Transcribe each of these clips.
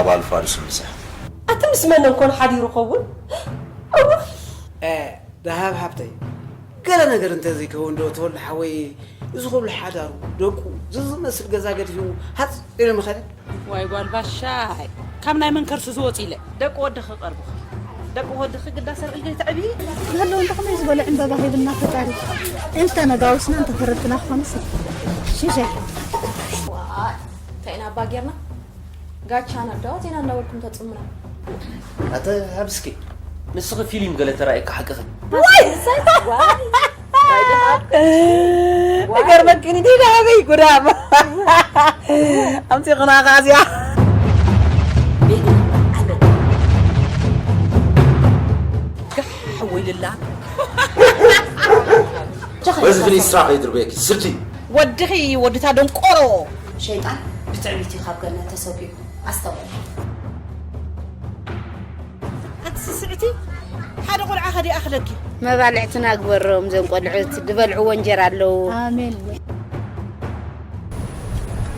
ኣባል ፋዱስ ምሳሕ። ኣቲ ምስ መን እንኮን ሓዲሩ ኸውን? እውይ! እ፣ ደሃብ ሓብተይ፣ ገለ ነገር እንተዘይከውን ዶ ተወልደ ሓወይ፣ እዚ ኩሉ ሓዳሩ፣ ደቁ፣ እዚ ዝመስል ገዛ ገዲፉ ሃጽ ኢሉ ምኸደ? ዋይ ጓል ባሻይ፣ ካብ ናይ መን ከርሱ ዝወጽ ኢለ? ደቂ ወድኺ ቀርቡኺ። ደቂ ወድኺ ግዳ ሰርቂ ዘይተዕቢ። ዝህልው እንተ ከመይ ዝበለ ዕምበባ ሂብና ፈጣሪ። እንተ ነጋውስና እንተ ተረፍና ክኾንስ። ሽሸ። ዋይ፣ እንታይ ኢና እባ ጌርና? ጋቻ ናብ ዳዋ ዜና እናበልኩም ተጽሙና። ኣተ ሃብስኪ፣ ንስኺ ፊልም ገለ ተራእየካ ሓቅኺ። ዋይ፣ ዋይ፣ ዋይ፣ እገርመኪ፣ ንዴና ኣበይ ጉዳም ኣምፂኹና ኻዚያ። ቤት ዓመት። ጋሕ ወይልላ። በዚ ፍልይ ስራሕ ከይድርበየኪ፣ ስልቲ። ወድኺ፣ ወድታ ደንቆሮ። ሸይጣን ብትዕቢት እዩ ካብ ገነት ተሰጒጉ። ኣስተውዕል። ኣቲ ስስዕቲ፣ ሓደ ቆልዓ ከዲኣ ክለኪ። መባልዕትና ግበሮም፣ ዘን ቆልዑት ዝበልዕዎ እንጀራ ኣለዉ። ኣሜን።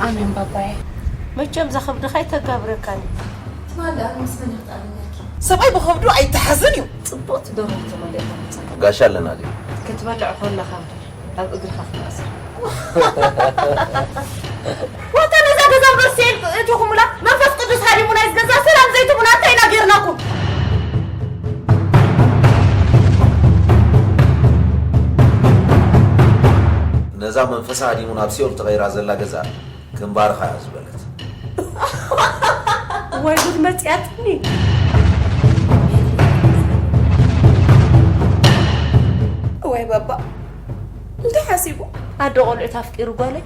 ኣሜን ባባየ። መቸም እዛ ከብድኻ ኣይተጋብረካን። ትማሊ ኣብ ምስ መን ይኽጣልነኪ? ሰብኣይ ብኸብዱ ኣይተሓዝን እዩ። ጽቡቕቲ ደርሆ ተመሊእካ መጻእካ። ጋሻ ኣለና ድዩ? ክትበልዕ ከለኻ እምበር ኣብ እግርኻ ክትኣስር። ዋታ ነዛ ገዛ እምበር ሴል እቲኹምላ መንፈስ ቅዱስ ሃዲሙና እዩ ዝገዛ ሰላም ዘይትቡና እንታይ ኢና ጌርናኩም? ነዛ መንፈሳ ሃዲሙ ናብ ሲኦል ተቐይራ ዘላ ገዛ ክንባርኻ እያ ዝበለት። ወይ ጉድ መጽያትኒ። ወይ ባባ እንታይ ሓሲቡ? ኣደ ቆልዑት ኣፍቂሩ ጓለይ።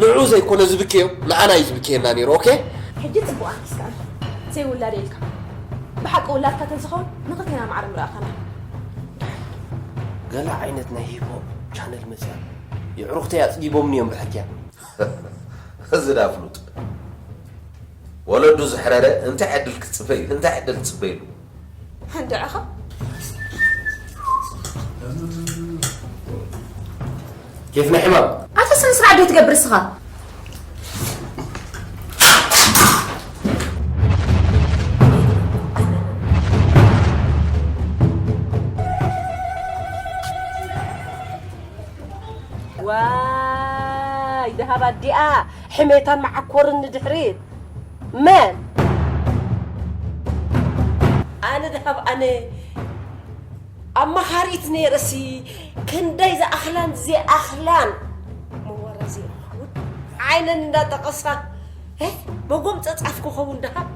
ንዑ ዘይኮነ ዝብክዮ ንኣና እዩ ዝብክየና ነይሩ። ኦኬ። ሕጂ ጽቡቕ ኣንኪስካ። ዘይውላደ ኢልካ። ብሓቂ ውላድካ ተዝኸውን ንኽልቴና ማዕረ ምረኣኻና። ገለ ዓይነት ናይ ሂፕ ሆፕ ቻነል መጽያ። የዕሩኽተይ ኣጽጊቦምኒ እዮም ብሕክያ። እዚ ዳ ፍሉጥ። ወለዱ ዝሕረረ እንታይ ዕድል ክትጽበ እዩ? እንታይ ዕድል ትጽበየሉ? እንድዕኻ። ኬፍ ናይ ሕማም። ኣታ ስነ ስርዓት ዶ ትገብር እስኻ? ዋይ ደሃብ ኣዲኣ ሕሜታን መዓኮርን ንድሕሪት። መን? ኣነ ደሃብ ኣነ ኣማኻሪት ነይረሲ ክንደይ ዝኣኽላን ዘይኣኽላን መወረዚ ይኸውን ዓይነን እንዳጠቐሳ እ፣ መጎምፀፃፍ ክኸውን ደሃብ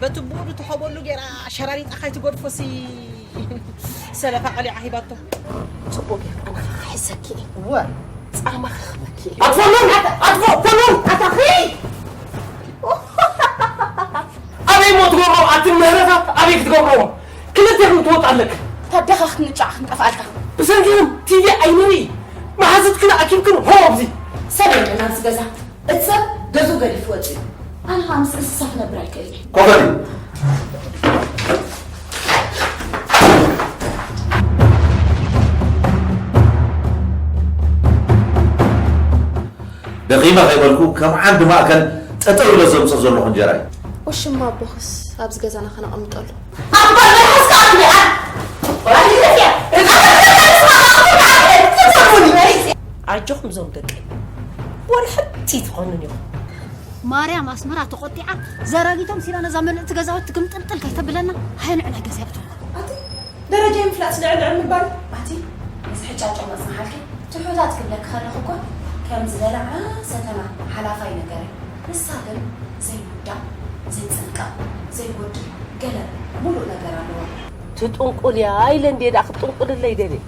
በትቡኡ ድትኸበሉ ገይራ ሸራሪጣ ካይትገድፎሲ ሰለፋ ቀሊዓ ሂባቶ። ጽቡቕ ጌርካ ንዓኻ ክሕዘኪ እየ። እወ። ጻማ ክኽበኪ እየ። ኣትፈሉን! ኣትፈሉን! ኣታ ኺድ! ኣበይ እሞ ትገብሮም? ኣቲ ምህረታት ኣበይ ክትገብሮም? ክልቴኹም ትወጣ ኣለክ። ታደኻ ክንጫዕ ክንጠፍኣልካ። ብሰንክኹም ቲቪ ኣይንርኢ። መሓዙትክን ኣኪብክን ሆ ኣብዚ። ሰብ የለን ኣብዚ ገዛ። እቲ ሰብ ገዝኡ ገዲፉ ወጺኡ። ኣነ ኸኣ ምስ እንስሳ ክነብር ኣይክእልን እየ። ኮፈሊ። ደኺመ ከይበልኩ ከም ዓንዲ ማእከል ጠጠው ኢለ ዘምጽኦ ዘለኹ እንጀራ እዩ። ወሽማ ኣቦኽስ ኣብዚ ገዛና ከነቐምጠሉ። ኣባ መልሓስካ ኣትብልዓ። ኣትብልዓ። ኣጆኹም እዞም ደቀይ፣ ወላ ሓንቲ ትኾኑን ኢኹም። ማርያም ኣስመራ ተቖጢዓ፣ ዘራጊቶም ሲላ ነዛ ምልእቲ ገዛውቲ ግምጥልጥል ከይተብለና፣ ሃየ ንዕና ገዛ የእትውኩም። ኣቲ ደረጃ ምፍላጥ ልዕል ልዕል ምባል። ኣቲ እዚ ሕጫጮ መጽናሓልኪ ትሑታት ክብለኪ ከለኹ እኮ ከም ዝበላ ዓሰተና ሓላፋይ ነገረይ። ንሳ ግን ዘይውዳእ፣ ዘይጽንቀቕ፣ ዘይጎድል ገለ ሙሉእ ነገር ኣለዋ። ትጥንቁል እያ ኢለ እንዴ ደኣ ክትጥንቁልለይ ደልየ።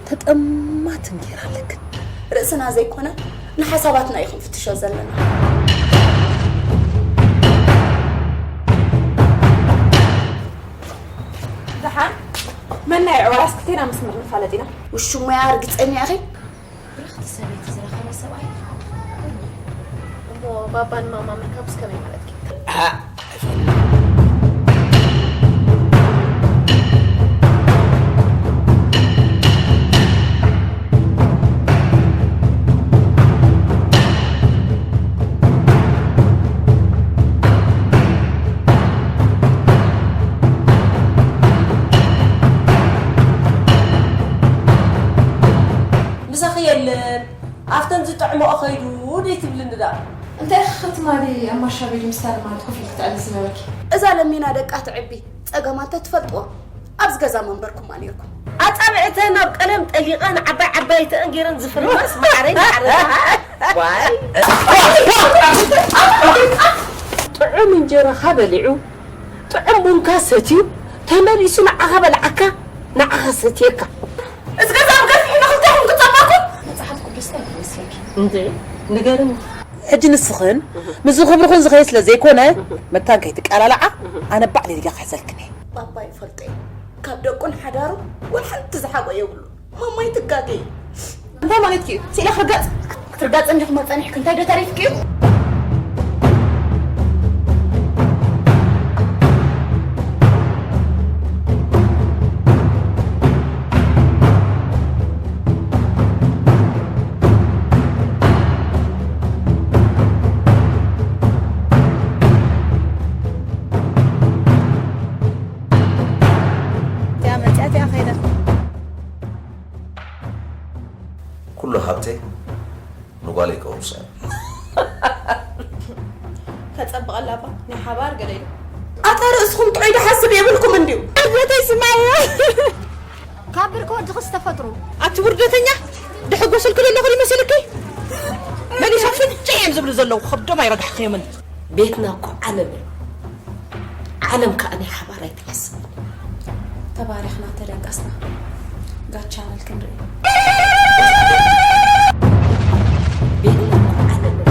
ተጠማት እንጌራ ኣለክን። ርእስና ዘይኮነ ንሓሳባትና እዩ ክንፍትሾ ዘለና። ደሓን መናይ ዕወራስ ክቴና ምስ ንፋለጥ ኢና። ውሽሙያ ርግጸኛ ኢኺ? ብርኽቲ ሰበይቲ ዝረኸበ ሰብኣይ እሞ ባባን ማማ ምርካብስ ከመይ ማለትኪ? ኣብተን ዝጥዕሞኦ ኸይዱ ደይ ትብልኒ ደኣ። እንታይ ኢኺ ትማሊ ኣብ ማርሻ ቤት ምስታ ለማነት ኮፍ ኢልኪ ትዕልሊ ዝነበርኪ? እዛ ለሚና ደቃ ትዕቢ ጸገማ እንተ ትፈልጥዎ ኣብዚ ገዛ መንበርኩማ ኔርኩም። ኣጻብዕተን ኣብ ቀለም ጠሊቐን ዓባይ ዓባይ ተኣንጊረን ዝፍርማስ ማዕረይ ማዕረይ። ዋይ። ጥዑም እንጀራኻ በሊዑ፣ ጥዑም ቡንካ ሰትዩ፣ ተመሊሱ ንዓኻ በልዓካ፣ ንዓኻ ሰትየካ። እዚ ገዛ ኣብ ገፊሑ ንኽልቴኹም ክጸበኩም። መጽሓፍ ቅዱስ እንታይ ይመስለኪ? እንዴ፣ ንገርኒ። ሕጂ ንስኽን ምስ ዝኽብርኽን ዝኸይድ ስለ ዘይኮነ፣ መታን ከይትቃላልዓ፣ ኣነ ባዕለይ ዲጋ ክሕዘልክን እየ። ባባ ይፈልጦ እዩ። ካብ ደቁን ሓዳሩ ወላ ሓንቲ ዝሓቆ የብሉ። ማማ ይትጋገ እዩ። እንታይ ማለትኪ እዩ? ስኢለ ክርጋጽ? ክትርጋጽ እንዲኹም ጸኒሕኪ እንታይ ዶ ተሪፍኪ እዩ? እቲኣ መጺኣ እቲኣ ከይዳ። ኩሉ ሃብተይ ንጓለይ ከውርሳ እየ። ከጸብቐላ እባ ናይ ሓባር ገለ ኢሉ። ኣታ ርእስኹም ጥዑይ ድሓስብ የብልኩም እንድዩ። እብለተይ ስማዮ። ካብ ብርኪ ወድኺ ዝተፈጥሩ። ኣቲ ውርደተኛ፣ ድሕጎሰልኪ ዘለኹ ይመስልኪ? መሊሶም ፍንጭሕ እዮም ዝብሉ ዘለዉ፣ ከብዶም ኣይረጋሕክዮምን። ቤትና እኮ ዓለም እዩ። ዓለም ከኣ ናይ ሓባር ኣይትሓስብን። ተባሪኽና ተደንቀስና። ጋት ቻነል ክንርኢ። ቤትና እኮ ዓለም እዩ።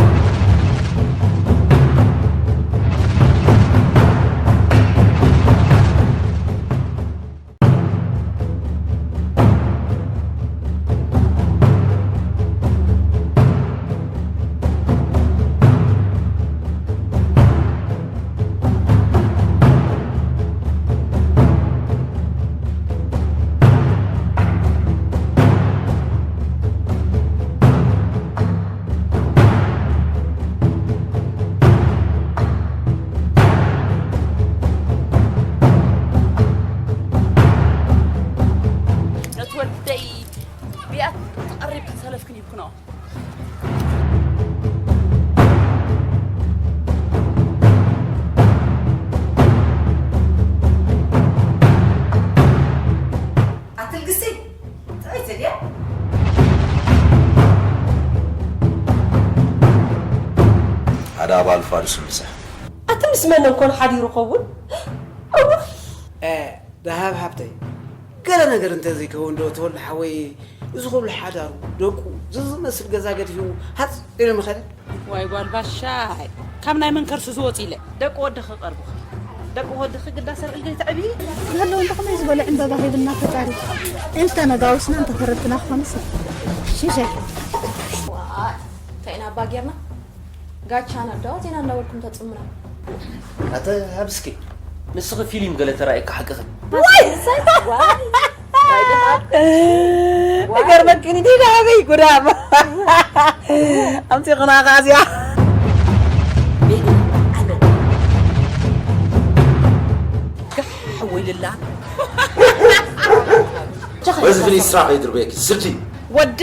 ነቲ ወደይ ቢያት ተቐሪብ ሰለፍክን ይብክኖ። ኣትልግሲ፣ ጥዕይቲ ድያ? ሓደ ኣባል ፋዱስ ምሳሕ። ኣቲ ምስ መን እንኮን ሓዲሩ ኸውን? እውይ! እ፣ ደሃብ ሃብተይ፣ ገለ ነገር እንተዘይከውን ዶ ተወልደ ሓወይ፣ እዚ ኩሉ ሓዳሩ፣ ደቁ፣ እዚ ዝመስል ገዛ ገዲፉ ሃጽ ኢሉ ምኸደ? ዋይ ጓል ባሻይ፣ ካብ ናይ መን ከርሱ ዝወጽ ኢለ? ደቂ ወድኺ ቀርቡኺ። ደቂ ወድኺ ግዳ ሰርቂ ገይተዕብዪ? ዝህልው እንተ ከመይ ዝበለ ዕምበባ ሂብና ፈጣሪ። እንተ ነጋውስና እንተ ተረፍና ክኾንስ። ሽሸ። ዋይ፣ እንታይ ኢና እባ ጌርና? ጋቻ ነዶ ዜና እንዳበልኩም ተጽሙና። ኣተ ሃብስኪ፣ ንስኺ ፊልም ገለ ተራእየካ ሓቅኺ። ዋይ! ዋይ! እገርመክኒ ዲና ኣበይ ጉዳም ኣምፂኹና ኻዚያ። ጋሕ ወይልላ። በዚ ፍልይ ስራሕ ይድርበየኪ፣ ስዲ። ወዲ